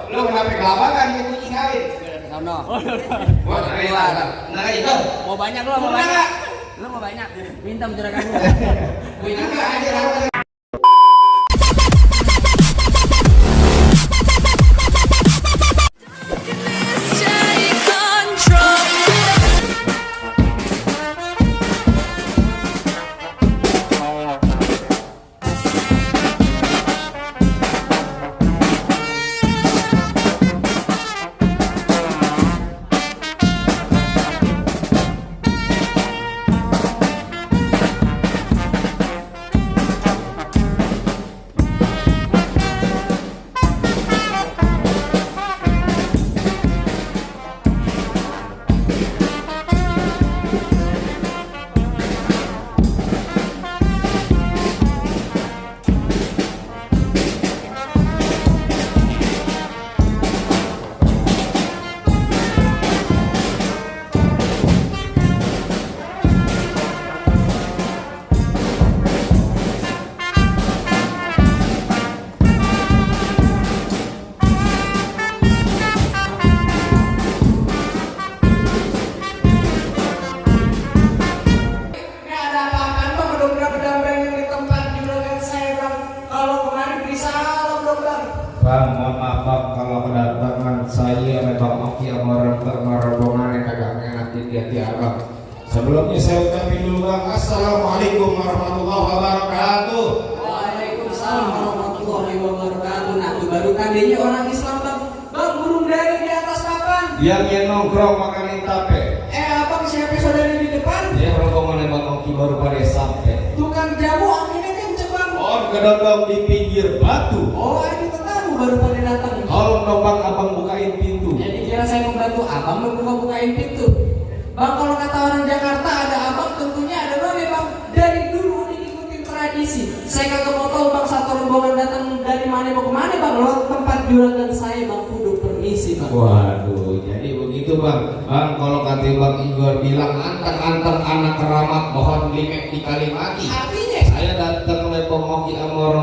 Lu kenapa kelabakan nih kucing kawin? Sono. Gua keluar. Nah itu. Mau banyak lu, mau banyak. Lu mau banyak. Minta juragan lu. Minta aja. Bang, mohon maaf bang kalau kedatangan saya Bang Oki sama rombongan yang kagak ngenakin di hati abang. Sebelumnya saya ucapin dulu bang, assalamualaikum warahmatullahi wabarakatuh. Waalaikumsalam warahmatullahi wabarakatuh. Nah, itu baru tandanya orang Islam bang. Bang, burung dari di atas papan. Yang nongkrong makanin tape. Abang siapa saudara di depan? Ya rombongan Bang Oki baru pada sampai. Tukang jamu anginnya kenceng bang. Oh, kedodong di pinggir batu. Oh, ini tetangga baru pada datang. Tolong dong bang, abang bukain pintu. Jadi kira saya membantu abang membuka-bukain pintu. Bang, kalau kata orang Jakarta ada abang, tentunya ada babe bang. Dari dulu ini ikutin tradisi. Saya kagak mau tahu bang satu rombongan datang dari mana mau kemana bang. Lewat tempat juragan saya bang, kudu permisi bang. Waduh, jadi begitu bang. Bang, kalau kata Bang Igor bilang anteng-anteng anak keramat mohon limek dikali mati. Artinya Saya datang oleh Pemoki sama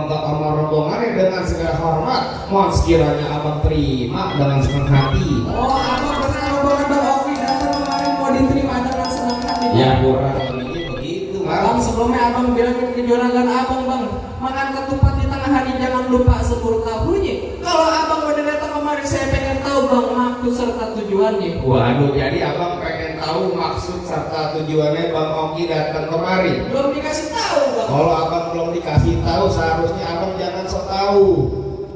rombongan dengan segala hormat. Mohon sekiranya abang terima dengan senang hati. oh abang bersama rombongan bang Oki datang kemarin mau diterima dengan senang hati. Ya kurang lebih begitu Bang, bang. sebelumnya abang bilangin ke juragan abang bang, makan ketupat di tengah hari jangan lupa sebur tahunya. Kalau abang udah datang kemari saya pengen tahu bang maksud serta tujuannya. Waduh, jadi abang pengen tahu maksud serta tujuannya Bang Oki datang kemari. Belum dikasih tahu bang. Kalau abang belum dikasih tahu, seharusnya abang jangan sok tahu.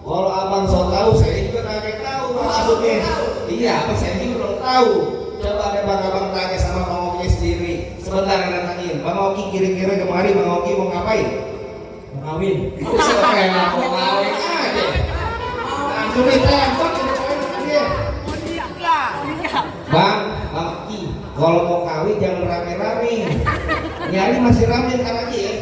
Kalau abang sok tahu, saya juga kagak tahu maksudnya. Iya, apa saya juga belum tahu. Coba deh bang abang tanya sama Bang Oki sendiri. Sebentar ada tanyain, Bang Oki kira-kira kemari Bang Oki mau ngapain? Mau kawin. Siapa yang mau ngawin aja? Langsung ditembak dia. Bang Oki, kalau mau kawin jangan rame-rame. Nyari masih rame ntar aja ya.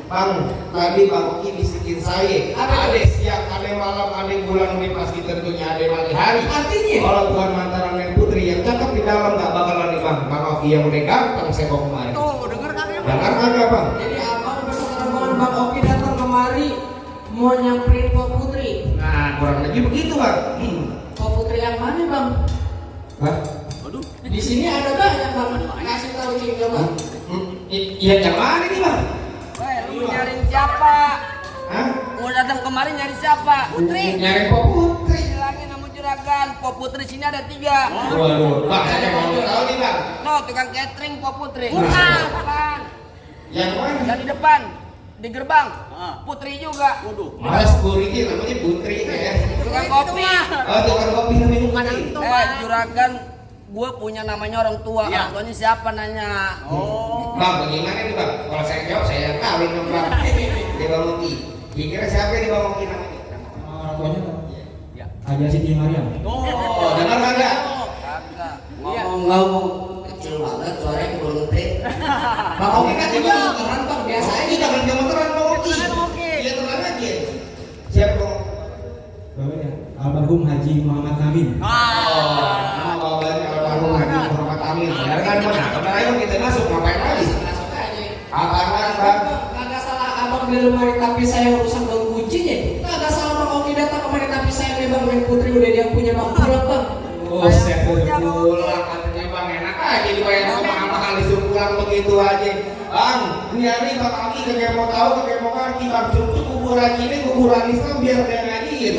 Bang, tadi Bang Oki bisikin saya. Ada siang, ada malam, ada bulan, ini pasti tentunya ada pagi hari. Artinya? Kalau bukan mantaran dan putri yang cakep di dalam nggak bakalan nih Bang. Bang Oki yang udah ganteng saya bawa kemari. Tuh, denger kagak? Dengar kagak Bang? Jadi abang bersama rombongan bang Oki datang kemari mau nyamperin Pok Putri. Nah, kurang lebih begitu Bang. Pok Putri yang mana bang? Hah? Di sini ada banyak bang. Kasih tahu cing coba. Iya yang mana nih Bang? Weh, lu mau nyariin siapa? Hah? Mau datang kemarin nyari siapa? Putri. Nyari Pok Putri. Bilangin sama juragan, Pok Putri sini ada 3. Waduh, Bang, saya mau tahu nih Bang. No, tukang catering Pok Putri. Bukan. Yang mana? Yang di depan, di gerbang. Putri juga. Waduh. Mas Putri namanya Putri ya. Tukang kopi. Oh, tukang kopi namanya Putri. Juragan, gue punya namanya orang tua. Orang tuanya siapa nanya? Bang, bagaimana nih Bang? Kalau saya jawab saya yang kawin dong Bang. Di Bang Oki. Kira siapa nih Bang Oki namanya? Orang tuanya Haja Siti Mariam. Oh, dengar kagak? Kagak. Ngomong-ngomong kecil banget suaranya kebelet. Bang Oki kan juga gemeteran Bang. Biasa aja jangan gemeteran Bang Oki. Oki. Iya tenang aja. Siapa Bang? Bapaknya Abang almarhum Haji Muhammad Amin. Nama bapaknya almarhum Haji Muhammad Amin. Ya kan benar. Ayo kita masuk, ngapain lagi? Apaan lagi, Bang? Kagak salah abang di lemari tapi saya urusan bang kuncinya. Kagak salah bang Oki datang kemarin tapi saya memang main putri udah dia punya bang pulang bang. Oh, saya pulang katanya Bang, enak aja dibayar sama mahal disuruh pulang begitu aja. Bang, ini hari Bang Aki kagak mau tahu, kagak mau ngerti Bang. Cukup kuburan ini kuburan Islam biar dia ngajiin.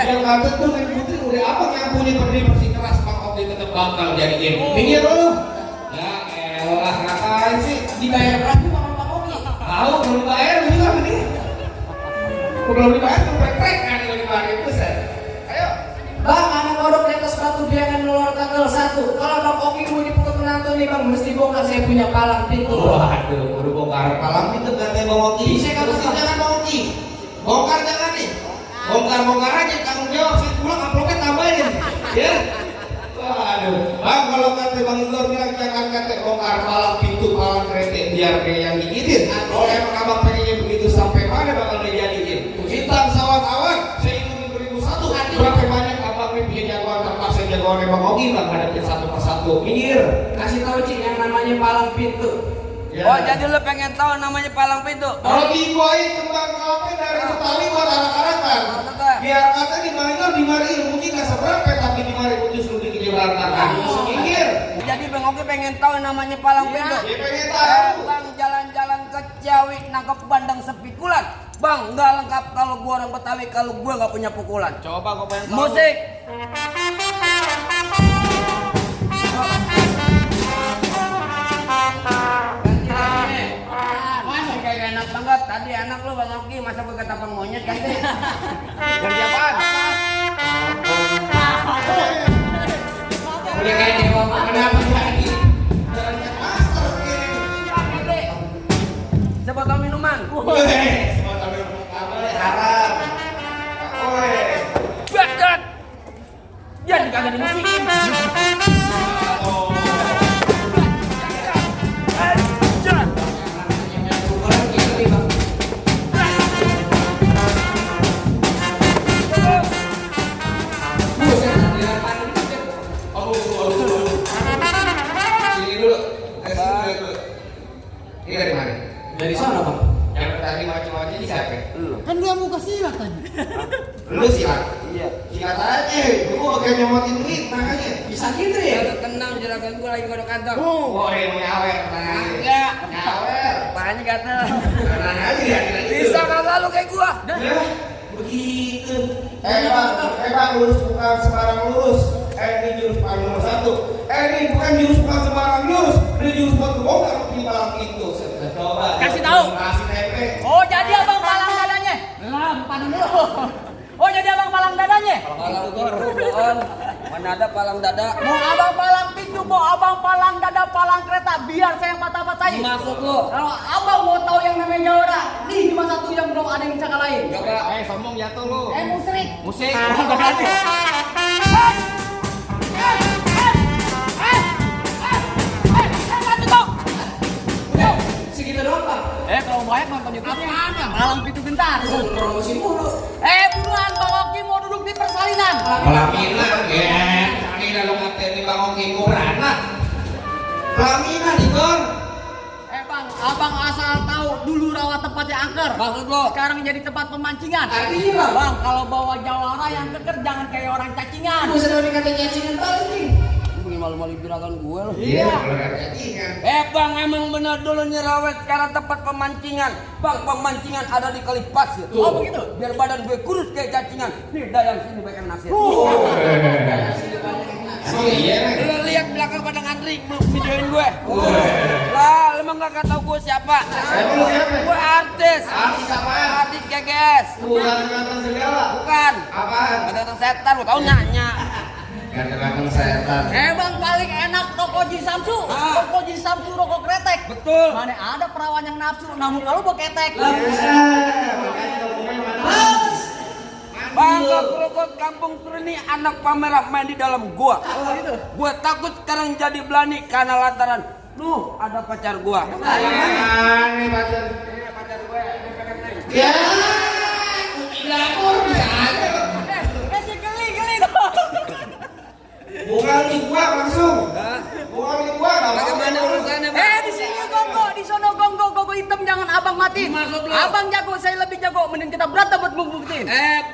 Yang kata tuh main putri udah apa yang punya berdiri bersikeras Bang Oki tetap bakal jadiin. Minggir dulu. Ya elah, ngapain sih? Dibayar berapa sama bang Oki? Tahu belum bayar juga ini. Belum dibayar tuh prek-prek kan dari kemarin buset. Ayo. Bang, anak kodok di atas batu dia akan keluar tanggal 1. Kalau bang Oki mau dipukul penonton nih bang, mesti bongkar saya punya palang pintu. Waduh, udah bongkar palang pintu katanya Bang Oki. Bisa kan, Terus Bang? jangan Bang Oki. Bongkar jangan nih. Bongkar aja tanggung jawab. Saya pulang amplopnya tambahin. Ya. Waduh, Bang kalau kata Bang Igor bilang jangan kata bongkar palang pintu, palang kereta biar dia yang gigitin. Kalau emang abang pengennya begitu sampai mana bakal dijadiin? Hitam sawat awan, saya ikutin 1001. Berapa banyak abang nih punya jagoan terpaksa jagoan Bang Oki Bang hadapin satu persatu. Minggir. Kasih tahu Cik yang namanya palang pintu. Ya. Oh, jadi lu pengen tahu namanya palang pintu? Roti boy kembang kelapa dari Betawi buat anak-anakan. Biar kata di mana di mari ilmunya nggak seberapa tapi di mari justru bikin berantakan. Minggir. Jadi Bang Oki pengen tahu namanya palang pintu? Dia pengen tahu. Bang jalan-jalan ke Ciawi nangkep bandeng sepikulan. Bang, nggak lengkap kalau gua orang Betawi kalau gua nggak punya pukulan. Coba gua pengen tahu. Musik. Masih kayak enak banget. Tadi anak lu Bang Oki masa gue kata Bang monyet ganti. Kerja apaan? Udah kayak dewa Kenapa lagi? Jalannya master begini. Sebotol minuman. Semua tahu haram. Oi. Badat. Jadi kagak dimusikin. Oh. Sini dulu. Ini dari mana? dari sana bang. Yang tadi macam-macam ini siapa? Kan dia mau kasih silat tadi. Lu silat. Iya. Silat aja. Gua pakai nyomotin duit makanya. Bisa gitu ya? Udah tenang juragan gua lagi kodok kantor. Oh, yang nyawer tenang aja. Enggak. Nyawer. Apanya gatel? Tenang aja ya. Bisa kagak lu kayak gua? Ya, begitu. Bang, lurus bukan sembarang lurus. Ini jurus paling nomor 1. Ini bukan jurus bukan sembarang jurus. Ini jurus buat kebongkar di palang itu. Coba. Kasih tahu. Kasih tempe. Oh, jadi abang palang dadanya. Lah, bukan dulu. Oh, jadi abang palang dadanya. Palang gor. Mana ada palang dada? Mau abang palang pintu, mau abang palang dada, palang kereta, biar saya yang patah-patahin. Maksud lu? Kalau abang mau tahu yang namanya orang, nih cuma satu yang belum ada yang bisa kalahin. Coba. Sombong jatuh lu. Musrik. Musik. Segitu doang bang. Kalau banyak nonton YouTube-nya ada. Palang pintu gentar. Promosi mulu. Buruan Bang Oki mau duduk di persalinan. Pelaminan, ya. Pelaminan lo ngatain di Bang Oki gua beranak. Pelaminan, Igor. Bang, abang asal tahu dulu rawa tempatnya angker. Maksud lu? Sekarang jadi tempat pemancingan. Artinya bang. Bang, kalau bawa jawara yang keker jangan kayak orang cacingan. Aku sedang dikata cacingan balik nih. Lu malu-malu juragan gue lu. Iya, kalau ada cacingan. Bang, emang benar dulu nyerawet sekarang tempat pemancingan. Bang, pemancingan ada di kali pasir. Oh, begitu? Biar badan gue kurus kayak cacingan. Nih, dayang sini banyak nasir. Oh iya, Nek. Lu lihat belakang pada ngantri videoin gue. Lah, lu emang gak tau gue siapa? Emang lu siapa? Gue artis. Artis apaan? Artis GGS. Bukan kata segala. Bukan. Apaan? Kata setan, lu tau nanya. Kata setan. Bang, paling enak rokok Ji Samsu. Rokok Ji Samsu, rokok kretek. Betul. Mana ada perawan yang nafsu, namun kalau mau ketek. Makanya dokumen mana? Bangga kerokot kampung Sereni anak pamerah main di dalam gua. Oh gitu. Gua takut sekarang jadi belani karena lantaran lu ada pacar gua. Ini pacar. Pacar gue, Ya, kucing lapor bisa aja. Si geli buktiin. Maksud lu? Abang jago, saya lebih jago. Mending kita berantem buat buktiin.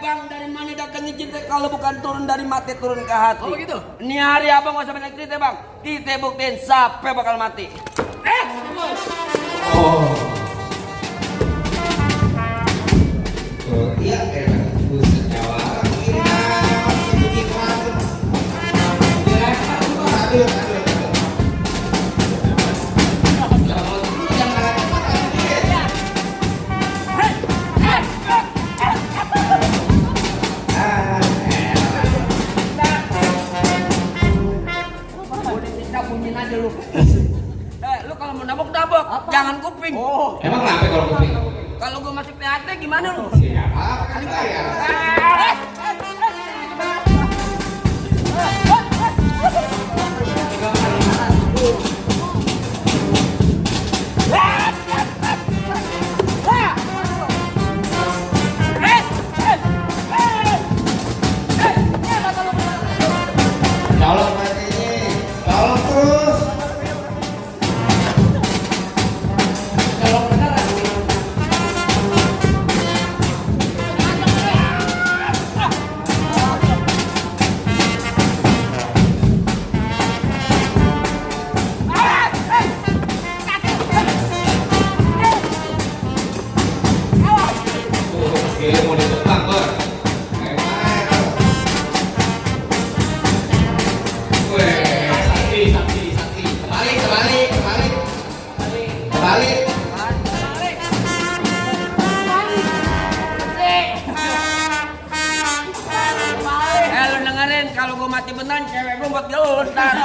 Bang, dari mana datangnya cinta kalau bukan turun dari mati turun ke hati? Oh, begitu? Ini hari abang gak usah banyak cerita bang. Kita buktiin siapa bakal mati. Oh. Oh, iya enak. Buset Jawa. Ini begini kan. Aduh. Udah kita bunyiin aja lu. Lu kalau mau nabok, jangan kuping. Oh. Emang kenapa kalau kuping? Kalau gua masih PHT gimana lu? Siapa? Kan bayar. Colok matinya. Colok terus. Kalau beneran Oke, mau ditebak, Bor. Kayak main. Weh, sakti. Kebalik. Lu dengerin kalau gua mati beneran cewek gua buat gaul ntar.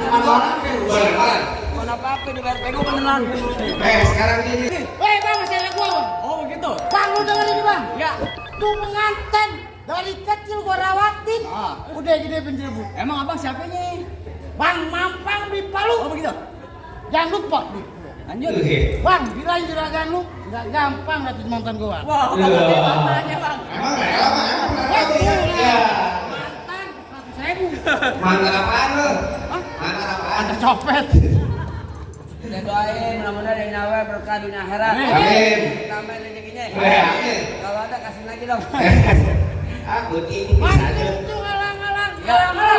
Beneran. Bukan apa-apa di BRP gua beneran. Sekarang gini. Hei bang, masih ada gua bang. Oh, begitu. Bang, lu denger ini bang. Ya. Tuh pengantin dari kecil gua rawatin. Ah. Udah gede penjerbut. Emang abang siapanya? Bang Mampang di Palu. Oh, begitu. Jangan lupa. Lanjut. Bang, bilang juragan lu nggak gampang dapat mantan gua. Wah, Iya. mantannya bang. Emang rela, Bang? Emang rela? Iya. Mantan 100.000. Mantan apaan lu? Mantan apaan? Mantan copet. Kita doain mudah-mudahan ada nyawa berkah dunia akhirat. Amin. Tambahin rezekinya. Amin. Kalau ada kasih lagi dong. Aku ini bisa Bang, aja. itu ngalang-ngalang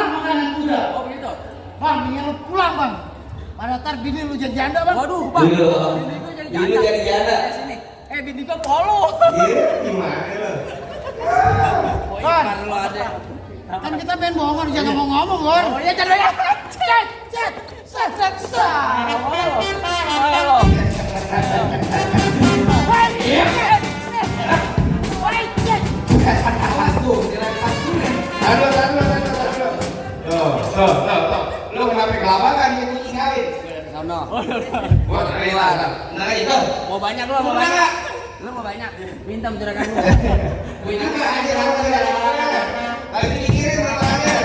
makanan kuda. Oh, begitu. Bang, mendingan lu pulang bang. Pada ntar bini lu jadi janda bang. Waduh, bang. Dulu. Bini gua jadi Dulu janda. jadi janda. Sini. Bini gua polo. Iya, gimana lu? Oh, ipar lu ada. Kan kita main bohongan, jangan ngomong-ngomong bang. Oh, iya janda ya. Cet. Halo. Tuh. Lu kenapa kelabakan ini kucing kawin? Sono. Gua keluar. Nah, itu. Mau banyak lu, Mau mau banyak. banyak. Lu mau banyak. Minta juragan lu. Gue juga aja lagi dipikirin masalahnya.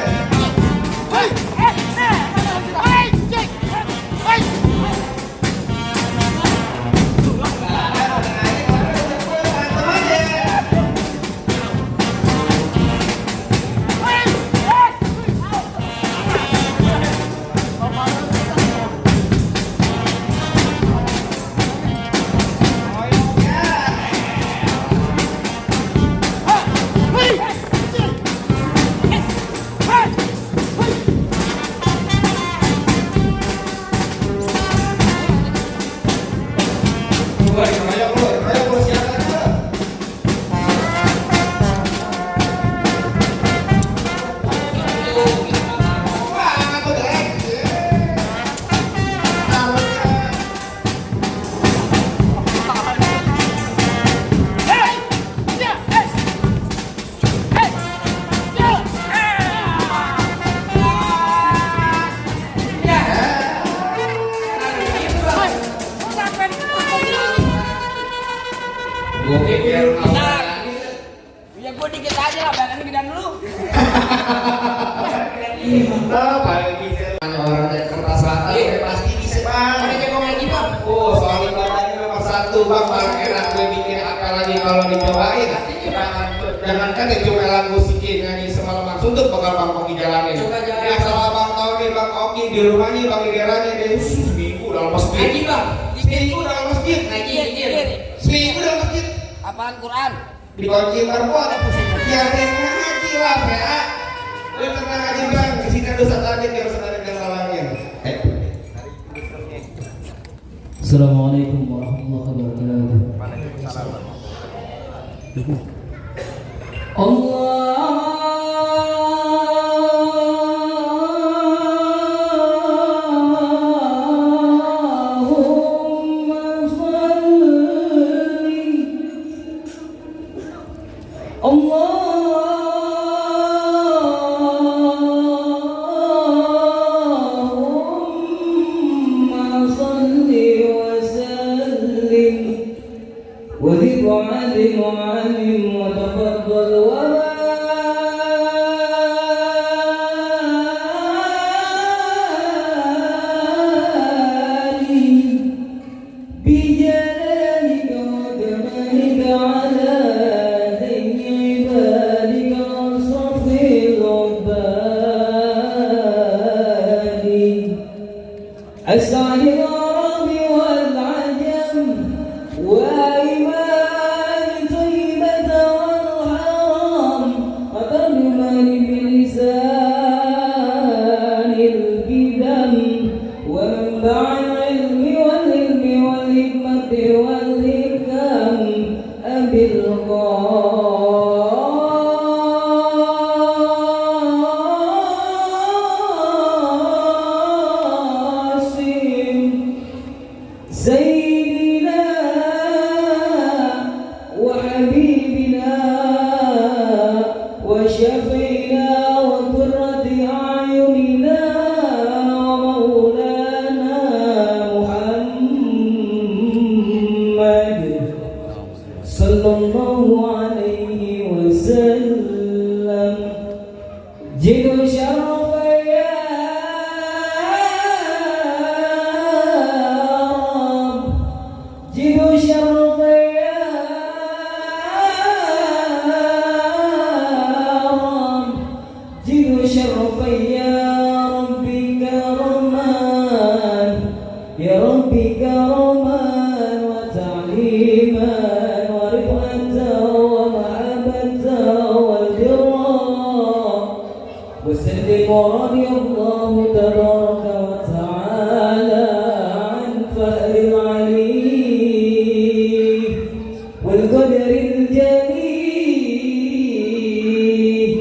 Gue pikir Bentar. Ya gua dikit aja lah, badannya gedean dulu. paling bisa orang dari kertas selatan pasti bisa bang. Ada jago main gitu. Oh soal ibadahnya nomor satu bang, paling enak gue bikin apalagi kalau dicobain. Jangankan ya cuma lagu sikin nyanyi semalaman suntuk bakal bang Oki jalanin. Ya sama bang tahu nih bang Oki di rumahnya bang di daerahnya dia seminggu dalam masjid. Ngaji bang, Seminggu dalam masjid. ngaji. Seminggu dalam masjid. Apaan Quran? Di kunci marbot. Ya dia ngaji lah ya. Lu tenang aja bang, di sini ada satu aja biar saudara yang salahnya. Assalamualaikum warahmatullahi wabarakatuh. Allahumma salli wa sallim wa zid wa'alim wa tafaddal wa بجلالك وكمالك على ذي عبادك وصف العباد أسعد العرب والعجم وإمام طيبة والحرم وترجمان بلسان القدم ومنبع العلم والعلم والحكمة والحكم أبي القاسم سيدنا وحبيبنا وشفينا وقرة أعيننا ومولانا محمد صلى الله عليه وسلم جد شرف يا رب جد شرف يا رب جد شرف يا ربي كرمان يا ربي كرمان وتعليما ورفعة ومحبة والجرام وسلم رضي الله تبارك وتعالى عن فأر العلي والقدر الجليل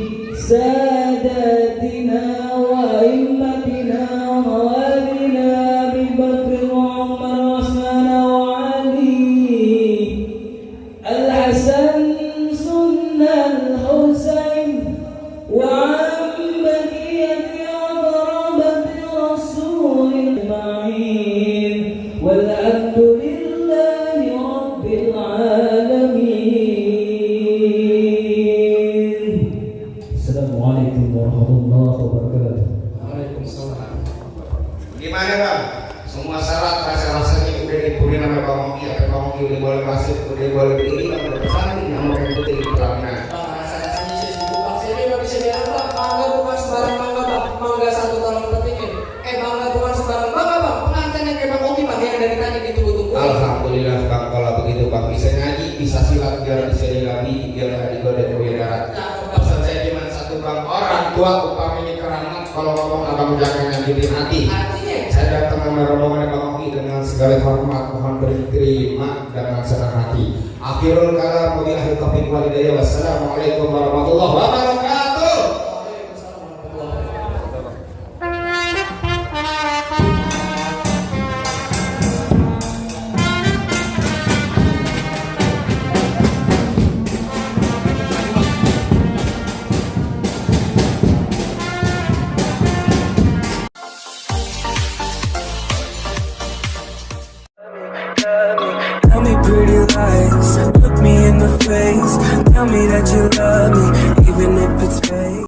ساداتنا وأئمتنا وموالينا أبي بكر وعمر وعثمان وعلي الحسن سن الحسين وعن بقية عقربة رسول أجمعين والحمد لله رب العالمين. Assalamualaikum warahmatullahi wabarakatuh. Waalaikumsalam. Gimana bang? Semua syarat rasa-rasanya udah dipenuhi sama Bang Oki. Apa Bang Oki udah boleh masuk, udah boleh begini, udah pesantren, yang mau yang putih di pelaminan. Mangga satu tolong petikin. Mangga bukan sembarang mangga bang. Pengantin yang kayak Bang Oki bang yang dari tadi ditunggu-tunggu. Alhamdulillah bang, kalau begitu bang bisa ngaji, bisa silat, biar bisa dilabi, biar nggak digoda ke darat. Pesan saya cuma satu bang, orang tua upamanya keramat, kalau ngomong abang jangan nyakitin hati. Artinya Saya datang sama rombongan Bang Oki dengan segala hormat, mohon diterima dengan senang hati. Akhirul kalam, wa billahi taufiq wal hidayah. Wassalamualaikum warahmatullahi wabarakatuh. Tell me pretty lies, look me in the face. Tell me that you love me, even if it's fake.